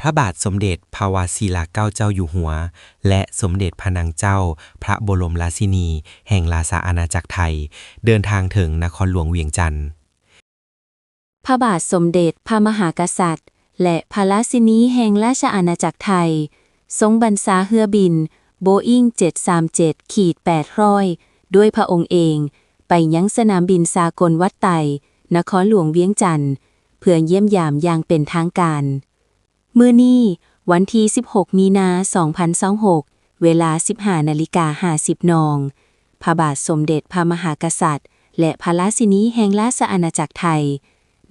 ພະບາດສົມເດັດພະວະຊິລະເກົ້າເຈົ້າຢູ່ຫົວ ແລະ ສົມເດັດພະນາງເຈົ້າພະບໍລົມລາຊິນີແຫ່ງລາຊະອານາຈັກໄທ ເດີນທາງເຖິງນະຄອນຫຼວງວຽງຈັນ. ພະບາດສົມເດັດພະມະຫາກະສັດ ແລະ ພະລາຊິນີແຫ່ງລາຊະອານາຈັກໄທ ຊົງບັນຊາເຮືອບິນໂບອິງເຈັດສາມເຈັດຂີດແປດຮ້ອຍ ດ້ວຍພະອົງເອງ ໄປຍັງສະໜາມບິນສາກົນວັດໄຕ ນະຄອນຫຼວງວຽງຈັນ ເພື່ອຢ້ຽມຢາມຢ່າງເປັນທາງການ. ມື້ນີ້ ວັນທີສິບຫົກ ມີນາ ສອງພັນຊາວຫົກ ເວລາ ສິບຫ້ານາລິກາຫ້າສິບນາທີ ພະບາດສົມເດັດພະມະຫາກະສັດ ແລະ ພະລາຊິນີແຫ່ງລາຊະອານາຈັກໄທ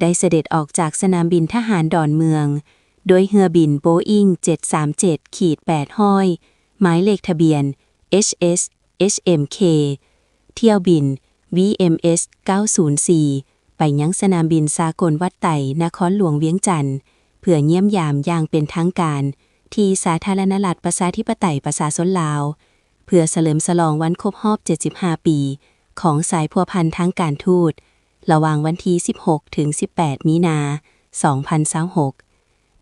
ໄດ້ສະເດັດອອກຈາກສະໜາມບິນທະຫານດອນເມືອງ ໂດຍເຮືອບິນໂບອິງເຈັດສາມເຈັດຂີດແປດຮ້ອຍ ໝາຍເລກທະບຽນ ເອຊເອສ ເອັຊເອັມເຄ ຖ້ຽວບິນ ວີເອັມເອັສ ເກົ້າສູນສີ່ ໄປຍັງສະໜາມບິນສາກົນວັດໄຕ ນະຄອນຫຼວງວຽງຈັນ ເພື່ອຢ້ຽມຢາມຢ່າງເປັນທາງການ ທີ່ສາທາລະນະລັດປະຊາທິປະໄຕປະຊາຊົນລາວ ເພື່ອສະເຫຼີມສະຫຼອງວັນຄົບຮອບເຈັດສິບຫ້າປີ ຂອງສາຍພົວພັນທາງການທູດ ລະຫວ່າງວັນທີສິບຫົກ ເຖິງ ສິບແປດ ມີນາ ສອງພັນຊາວຫົກ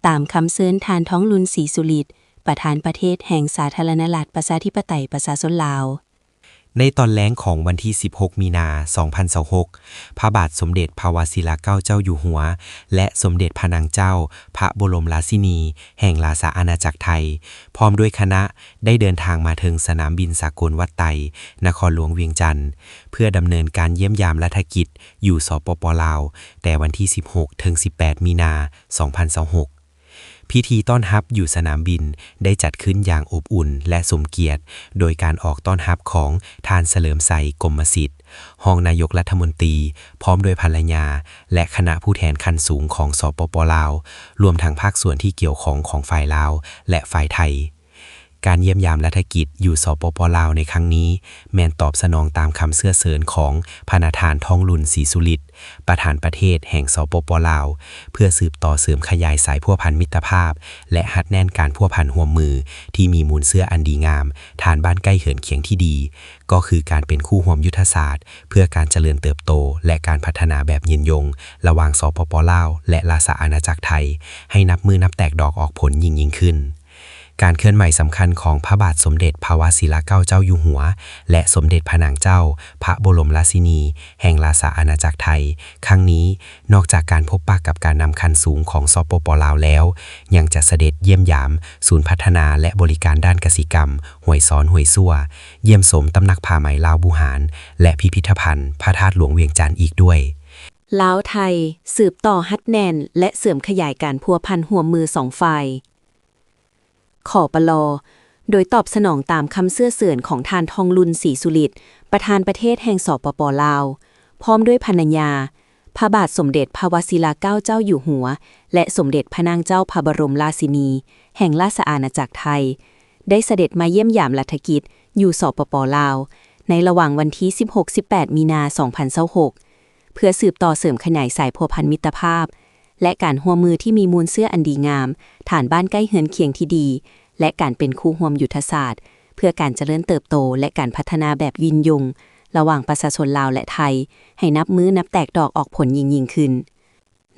ຕາມຄຳເຊີນທ່ານ ທອງລຸນ ສີສຸລິດ ປະທານປະເທດແຫ່ງສາທາລະນະລັດປະຊາທິປະໄຕປະຊາຊົນລາວ. ໃນຕອນແລງຂອງວັນທີສິບຫົກ ມີນາ ສອງພັນຊາວຫົກ ພະບາດສົມເດັດພະວະຊິລະເກົ້າເຈົ້າຢູ່ຫົວ ແລະ ສົມເດັດພະນາງເຈົ້າພະບໍລົມລາຊິນີແຫ່ງລາຊະອານາຈັກໄທ ພ້ອມດ້ວຍຄະນະ ໄດ້ເດີນທາງມາເຖິງສະໜາມບິນສາກົນວັດໄຕ ນະຄອນຫຼວງວຽງຈັນ ເພື່ອດຳເນີນການຢ້ຽມຢາມລັດຖະກິດຢູ່ ສປປ ລາວ ແຕ່ວັນທີສິບຫົກ ເຖິງ ສິບແປດ ມີນາ ສອງພັນຊາວຫົກ. ພິທີຕ້ອນຮັບຢູ່ສະໜາມບິນໄດ້ຈັດຂຶ້ນຢ່າງອົບອຸ່ນ ແລະ ສົມກຽດ ໂດຍການອອກຕ້ອນຮັບຂອງທ່ານ ສະເຫຼີມໄຊ ກົມມະສິດ ຮອງນາຍົກລັດຖະມົນຕີ ພ້ອມດ້ວຍພັນລະຍາ ແລະ ຄະນະຜູ້ແທນຂັ້ນສູງຂອງ ສປປ ລາວ ລວມທັງພາກສ່ວນທີ່ກ່ຽວຂ້ອງຂອງຝ່າຍລາວ ແລະ ຝ່າຍໄທ. ການຢ້ຽມຢາມລັດຖະກິດຢູ່ ສປປ ລາວ ໃນຄັ້ງນີ້ ແມ່ນຕອບສະໜອງຕາມຄຳເຊື້ອເຊີນຂອງພະນະທ່ານ ທອງລຸນ ສີສຸລິດ ປະທານປະເທດແຫ່ງ ສປປ ລາວ ເພື່ອສືບຕໍ່ເສີມຂະຫຍາຍສາຍພົວພັນມິດຕະພາບ ແລະ ຮັດແໜ້ນການພົວພັນຮ່ວມມືທີ່ມີມູນເຊື້ອອັນດີງາມ ທ່ານບ້ານໃກ້ເຮືອນຄຽງທີ່ດີ ກໍຄືການເປັນຄູ່ຮ່ວມຍຸດທະສາດເພື່ອການຈະເລີນເຕີບໂຕ ແລະ ການພັດທະນາແບບຍືນຍົງ ລະຫວ່າງ ສປປ ລາວ ແລະ ລາຊະອານາຈັກໄທ ໃຫ້ນັບມື້ນັບແຕກດອກອອກຜົນຍິ່ງໆຂຶ້ນ. ການເຄື່ອນໄຫວສຳຄັນຂອງພະບາດສົມເດັດພະວະຊິລະເກົ້າເຈົ້າຢູ່ຫົວ ແລະ ສົມເດັດພະນາງເຈົ້າພະບໍລົມລາຊິນີແຫ່ງລາຊະອານາຈັກໄທ ຄັ້ງນີ້ ນອກຈາກການພົບປະກັບການນຳຂັ້ນສູງຂອງ ສປປ ລາວ ແລ້ວ ຍັງຈະສະເດັດຢ້ຽມຢາມສູນພັດທະນາ ແລະ ບໍລິການດ້ານກະສິກຳ ຫ້ວຍຊອນ ຫ້ວຍຊົ່ວ, ຢ້ຽມຊົມຕຳໜັກຜ້າໄໝລາວບູຮານ ແລະ ພິພິທະພັນພະທາດຫຼວງວຽງຈັນອີກດ້ວຍ. ລາວ-ໄທ ສືບຕໍ່ຮັດແໜ້ນ ແລະ ເສີມຂະຫຍາຍການພົວພັນຮ່ວມມືສອງຝ່າຍ. ຂປລ ໂດຍຕອບສະໜອງຕາມຄຳເຊື້ອເຊີນຂອງທ່ານ ທອງລຸນ ສີສຸລິດ ປະທານປະເທດແຫ່ງ ສປປ ລາວ ພ້ອມດ້ວຍພັນລະຍາ, ພະບາດສົມເດັດພະວະຊິລະເກົ້າເຈົ້າຢູ່ຫົວ ແລະ ສົມເດັດພະນາງເຈົ້າພະບໍລົມລາຊິນີແຫ່ງລາຊະອານາຈັກໄທ ໄດ້ສະເດັດມາຢ້ຽມຢາມລັດຖະກິດຢູ່ ສປປ ລາວ ໃນລະຫວ່າງວັນທີສິບຫົກ ສິບແປດ ມີນາ ສອງພັນຊາວຫົກ ເພື່ອສືບຕໍ່ເສີມຂະຫຍາຍສາຍພົວພັນມິດຕະພາບ ແລະ ການຮ່ວມມືທີ່ມີມູນເຊື້ອອັນດີງາມ ຖານບ້ານໃກ້ເຮືອນຄຽງທີ່ດີ ແລະ ການເປັນຄູ່ຮ່ວມຍຸດທະສາດ ເພື່ອການຈະເລີນເຕີບໂຕ ແລະ ການພັດທະນາແບບຍືນຍົງ ລະຫວ່າງປະຊາຊົນລາວ ແລະ ໄທ ໃຫ້ນັບມື້ນັບແຕກດອກອອກຜົນຍິ່ງໆຂຶ້ນ.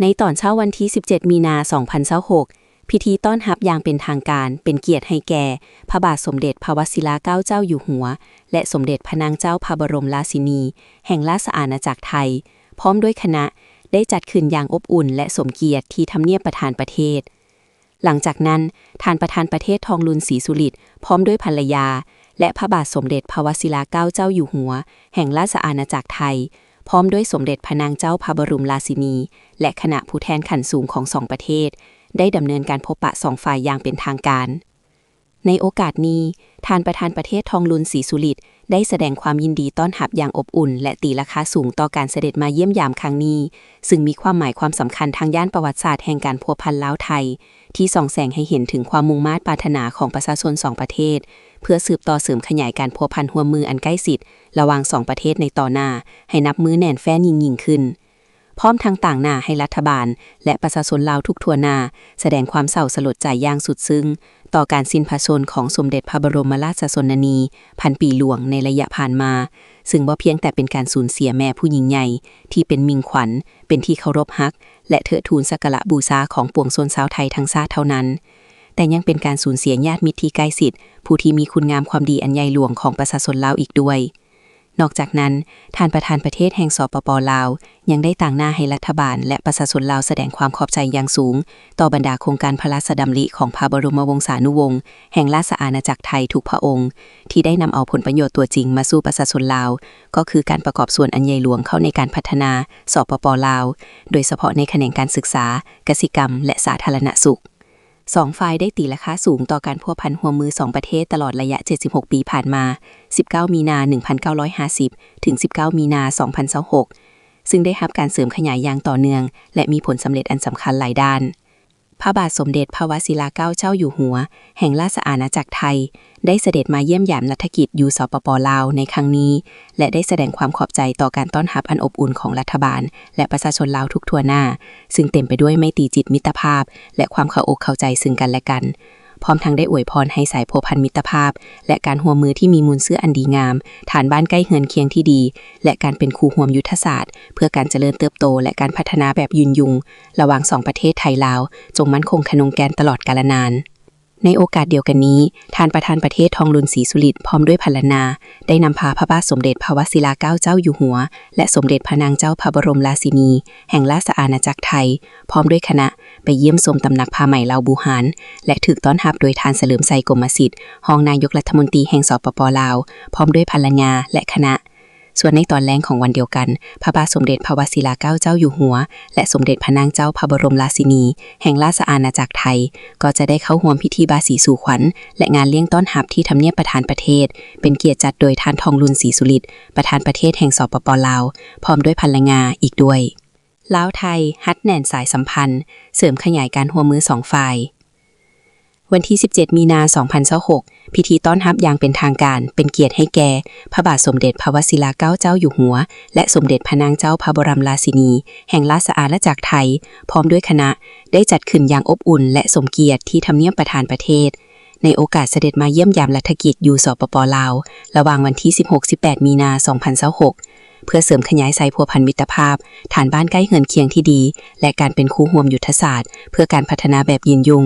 ໃນຕອນເຊົ້າວັນທີສິບເຈັດ ມີນາ ສອງພັນຊາວຫົກ ພິທີຕ້ອນຮັບຢ່າງເປັນທາງການ ເປັນກຽດໃຫ້ແກ່ພະບາດສົມເດັດພະວະຊິລະເກົ້າເຈົ້າຢູ່ຫົວ ແລະ ສົມເດັດພະນາງເຈົ້າພະບໍລົມລາຊິນີແຫ່ງລາຊະອານາຈັກໄທ ພ້ອມດ້ວຍຄະນະ ໄດ້ຈັດຂຶ້ນຢ່າງອົບອຸ່ນ ແລະ ສົມກຽດທີ່ທຳນຽບປະທານປະເທດ. ຫຼັງຈາກນັ້ນ, ທ່ານປະທານປະເທດ ທອງລຸນ ສີສຸລິດ ພ້ອມດ້ວຍພັນລະຍາ ແລະ ພະບາດສົມເດັດພະວະຊິລະເກົ້າເຈົ້າຢູ່ຫົວ ແຫ່ງລາຊະອານາຈັກໄທ ພ້ອມດ້ວຍສົມເດັດພະນາງເຈົ້າພະບໍລົມລາຊິນີ ແລະ ຄະນະຜູ້ແທນຂັ້ນສູງຂອງສອງປະເທດ ໄດ້ດຳເນີນການພົບປະສອງຝ່າຍຢ່າງເປັນທາງການ. ໃນໂອກາດນີ້, ທ່ານປະທານປະເທດ ທອງລຸນ ສີສຸລິດ ໄດ້ສະແດງຄວາມຍິນດີຕ້ອນຮັບຢ່າງອົບອຸ່ນ ແລະ ຕີລາຄາສູງຕໍ່ການສະເດັດມາຢ້ຽມຢາມຄັ້ງນີ້, ຊຶ່ງມີຄວາມໝາຍຄວາມສຳຄັນທາງດ້ານປະຫວັດສາດແຫ່ງການພົວພັນລາວ-ໄທ ທີ່ສ່ອງແສງໃຫ້ເຫັນເຖິງຄວາມມຸ່ງມາດປາດຖະໜາຂອງປະຊາຊົນສອງປະເທດ ເພື່ອສືບຕໍ່ເສີມຂະຫຍາຍການພົວພັນຮ່ວມມືອັນໃກ້ຊິດລະຫວ່າງສອງປະເທດໃນຕໍ່ໜ້າ ໃຫ້ນັບມື້ແໜ້ນແຟ້ນຍິ່ງໆຂຶ້ນ. ພ້ອມທັງຕາງໜ້າໃຫ້ລັດຖະບານ ແລະ ປະຊາຊົນລາວທຸກທົ່ວໜ້າ ສະແດງຄວາມເສົ້າສະຫຼົດໃຈຢ່າງສຸດຊຶ້ງ ຕໍ່ການສິ້ນພະຊົນຂອງສົມເດັດພະບໍລົມມະລາຊະຊົນນະນີພັນປີຫຼວງໃນໄລຍະຜ່ານມາ, ຊຶ່ງບໍ່ພຽງແຕ່ເປັນການສູນເສຍແມ່ຜູ້ຍິ່ງໃຫຍ່ທີ່ເປັນມິ່ງຂວັນ, ເປັນທີ່ເຄົາລົບຮັກ, ແລະ ເທີດທູນສັກກາລະບູຊາຂອງປວງຊົນຊາວໄທທັງຊາດເທົ່ານັ້ນ, ແຕ່ຍັງເປັນການສູນເສຍຍາດມິດທີ່ໃກ້ຊິດ, ຜູ້ທີ່ມີຄຸນງາມຄວາມດີອັນໃຫຍ່ຫຼວງຂອງປະຊາຊົນລາວອີກດ້ວຍ. ນອກຈາກນັ້ນ, ທ່ານປະທານປະເທດແຫ່ງ ສປປ ລາວ ຍັງໄດ້ຕາງໜ້າໃຫ້ລັດຖະບານ ແລະ ປະຊາຊົນລາວສະແດງຄວາມຂອບໃຈຢ່າງສູງຕໍ່ບັນດາໂຄງການພະລາຊະດຳລິຂອງພະບໍລົມະວົງສານຸວົງແຫ່ງລາຊະອານາຈັກໄທທຸກພະອົງ ທີ່ໄດ້ນຳເອົາຜົນປະໂຫຍດຕົວຈິງມາສູ່ປະຊາຊົນລາວ, ກໍຄືການປະກອບສ່ວນອັນໃຫຍ່ຫຼວງເຂົ້າໃນການພັດທະນາ ສປປ ລາວ, ໂດຍສະເພາະໃນຂະແໜງການສຶກສາ, ກະສິກຳ ແລະ ສາທາລະນະສຸກ. ສອງຝ່າຍໄດ້ຕີລາຄາສູງຕໍ່ການພົວພັນຮ່ວມມືສອງປະເທດຕະຫຼອດໄລຍະເຈັດສິບຫົກປີຜ່ານມາ, ສິບເກົ້າ ມີນາ ໜຶ່ງພັນເກົ້າຮ້ອຍຫ້າສິບ ເຖິງ ສິບເກົ້າ ມີນາ ສອງພັນຊາວຫົກ ຊຶ່ງໄດ້ຮັບການເສີມຂະຫຍາຍຢ່າງຕໍ່ເນື່ອງ ແລະ ມີຜົນສຳເລັດອັນສຳຄັນຫຼາຍດ້ານ. ພະບາດສົມເດັດພະວະຊິລາເກົ້າເຈົ້າຢູ່ຫົວ ແຫ່ງລາຊະອານາຈັກໄທ ໄດ້ສະເດັດມາຢ້ຽມຢາມລັດຖະກິດຢູ່ ສປປ ລາວ ໃນຄັ້ງນີ້ ແລະ ໄດ້ສະແດງຄວາມຂອບໃຈຕໍ່ການຕ້ອນຮັບອັນອົບອຸ່ນຂອງລັດຖະບານ ແລະ ປະຊາຊົນລາວທຸກທົ່ວໜ້າ, ຊຶ່ງເຕັມໄປດ້ວຍໄມຕີຈິດມິດຕະພາບ ແລະ ຄວາມເຂົ້າອົກເຂົ້າໃຈເຊິ່ງກັນແລະກັນ, ພ້ອມທັງໄດ້ອວຍພອນໃຫ້ສາຍພົວພັນມິດຕະພາບ ແລະ ການຮ່ວມມືທີ່ມີມູນເຊື້ອອັນດີງາມ, ຖານບ້ານໃກ້ເຮືອນຄຽງທີ່ດີ ແລະ ການເປັນຄູ່ຮ່ວມຍຸດທະສາດ ເພື່ອການຈະເລີນເຕີບໂຕ ແລະ ການພັດທະນາແບບຍືນຍົງ ລະຫວ່າງສອງປະເທດໄທ-ລາວ ຈົ່ງໝັ້ນຄົງຂະໜົງແກ່ນຕະຫຼອດກາລະນານ. ໃນໂອກາດດຽວກັນນີ້, ທ່ານປະທານປະເທດ ທອງລຸນ ສີສຸລິດ ພ້ອມດ້ວຍພັນລະຍາ ໄດ້ນຳພາພະບາດສົມເດັດພະວະຊິລາເກົ້າເຈົ້າຢູ່ຫົວ ແລະ ສົມເດັດພະນາງເຈົ້າພະບໍລົມລາຊິນີ ແຫ່ງລາຊະອານາຈັກໄທ ພ້ອມດ້ວຍຄະນະ ໄປຢ້ຽມຊົມຕຳໜັກຜ້າໄໝລາວບູຮານ ແລະ ຖືກຕ້ອນຮັບໂດຍທ່ານ ສະເຫຼີມໄຊ ກົມມະສິດ ຮອງນາຍົກລັດຖະມົນຕີແຫ່ງ ສປປ ລາວ ພ້ອມດ້ວຍພັນລະຍາ ແລະ ຄະນະ. ສ່ວນໃນຕອນແລງຂອງວັນດຽວກັນ, ພະບາດສົມເດັດພະວະຊິລາເກົ້າເຈົ້າຢູ່ຫົວ ແລະ ສົມເດັດພະນາງເຈົ້າພະບໍລົມລາຊິນີ ແຫ່ງລາຊະອານາຈັກໄທ ກໍຈະໄດ້ເຂົ້າຮ່ວມພິທີບາສີສູ່ຂວັນ ແລະ ງານລ້ຽງຕ້ອນຮັບທີ່ທຳນຽບປະທານປະເທດ, ເປັນກຽດຈັດໂດຍທ່ານ ທອງລຸນ ສີສຸລິດ ປະທານປະເທດແຫ່ງ ສປປ ລາວ ພ້ອມດ້ວຍພັນລະຍາອີກດ້ວຍ. ລາວ-ໄທ ຮັດແໜ້ນສາຍສຳພັນ, ເສີມຂະຫຍາຍການຮ່ວມມືສອງຝ່າຍ. ວັນທີສິບເຈັດ ມີນາ ສອງພັນຊາວຫົກ ພິທີຕ້ອນຮັບຢ່າງເປັນທາງການ ເປັນກຽດໃຫ້ແກ່ພະບາດສົມເດັດພະວະຊິລາເກົ້າເຈົ້າຢູ່ຫົວ ແລະ ສົມເດັດພະນາງເຈົ້າພະບໍລົມລາຊິນີ ແຫ່ງລາຊະອານາຈັກໄທ ພ້ອມດ້ວຍຄະນະ ໄດ້ຈັດຂຶ້ນຢ່າງອົບອຸ່ນ ແລະ ສົມກຽດທີ່ທຳນຽບປະທານປະເທດ ໃນໂອກາດສະເດັດມາຢ້ຽມຢາມລັດຖະກິດຢູ່ ສປປ ລາວ ລະຫວ່າງວັນທີສິບຫົກ ສິບແປດ ມີນາ ສອງພັນຊາວຫົກ ເພື່ອເສີມຂະຫຍາຍສາຍພົວພັນມິດຕະພາບ, ຖານບ້ານໃກ້ເຮືອນຄຽງທີ່ດີ ແລະ ການເປັນຄູ່ຮ່ວມຍຸດທະສາດ ເພື່ອການພັດທະນາແບບຍືນຍົງ.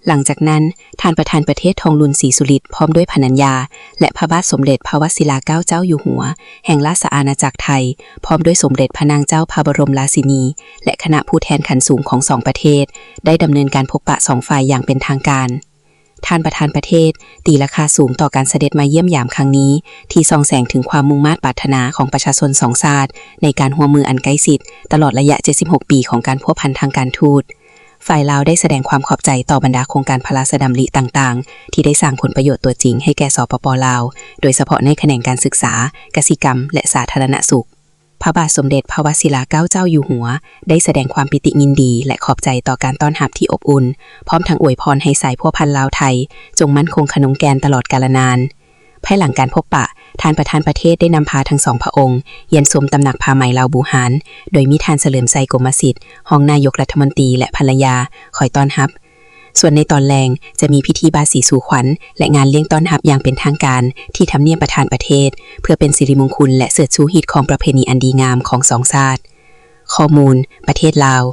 ຫຼັງຈາກນັ້ນ, ທ່ານປະທານປະເທດ ທອງລຸນ ສີສຸລິດ ພ້ອມດ້ວຍພັນລະຍາ ແລະ ພະບາດສົມເດັດພະວະຊິລາເກົ້າເຈົ້າຢູ່ຫົວ ແຫ່ງລາຊະອານາຈັກໄທ ພ້ອມດ້ວຍສົມເດັດພະນາງເຈົ້າພະບໍລົມລາຊິນີ ແລະ ຄະນະຜູ້ແທນຂັ້ນສູງຂອງສອງປະເທດ ໄດ້ດຳເນີນການພົບປະສອງຝ່າຍຢ່າງເປັນທາງການ. ທ່ານປະທານປະເທດ ຕີລາຄາສູງຕໍ່ການສະເດັດມາຢ້ຽມຢາມຄັ້ງນີ້ ທີ່ສ່ອງແສງເຖິງຄວາມມຸ່ງມາດປາດຖະໜາຂອງປະຊາຊົນສອງຊາດ ໃນການຮ່ວມມືອັນໃກ້ຊິດ ຕະຫຼອດໄລຍະເຈັດສິບຫົກປີຂອງການພົວພັນທາງການທູດ. ຝ່າຍລາວໄດ້ສະແດງຄວາມຂອບໃຈຕໍ່ບັນດາໂຄງການພະລາຊະດຳລິຕ່າງໆ ທີ່ໄດ້ສ້າງຜົນປະໂຫຍດຕົວຈິງໃຫ້ແກ່ ສປປ ລາວ, ໂດຍສະເພາະໃນຂະແໜງການສຶກສາ, ກະສິກຳ ແລະ ສາທາລະນະສຸກ. ພະບາດສົມເດັດພະວະຊິລາເກົ້າເຈົ້າຢູ່ຫົວ ໄດ້ສະແດງຄວາມປີຕິຍິນດີ ແລະ ຂອບໃຈຕໍ່ການຕ້ອນຮັບທີ່ອົບອຸ່ນ, ພ້ອມທັງອວຍພອນໃຫ້ສາຍພົວພັນລາວ-ໄທ ຈົ່ງໝັ້ນຄົງຂະໜົງແກ່ນຕະຫຼອດກາລະນານ. ພາຍຫຼັງການພົບປະ, ທ່ານປະທານປະເທດໄດ້ນຳພາທັງສອງພະອົງ ຢ້ຽມຊົມຕຳໜັກຜ້າໄໝລາວບູຮານ, ໂດຍມີທ່ານ ສະເຫຼີມໄຊ ກົມມະສິດ ຮອງນາຍົກລັດຖະມົນຕີ ແລະ ພັນລະຍາ ຄອຍຕ້ອນຮັບ. ສ່ວນໃນຕອນແລງ ຈະມີພິທີບາສີສູ່ຂວັນ ແລະ ງານລ້ຽງຕ້ອນຮັບຢ່າງເປັນທາງການ ທີ່ທຳນຽບປະທານປະເທດ ເພື່ອເປັນສິລິມຸງຄຸນ ແລະ ເຊີດຊູຮີດຄອງປະເພນີອັນດີງາມຂອງສອງຊາດ. ຂໍ້ມູນ, ປະເທດລາວ.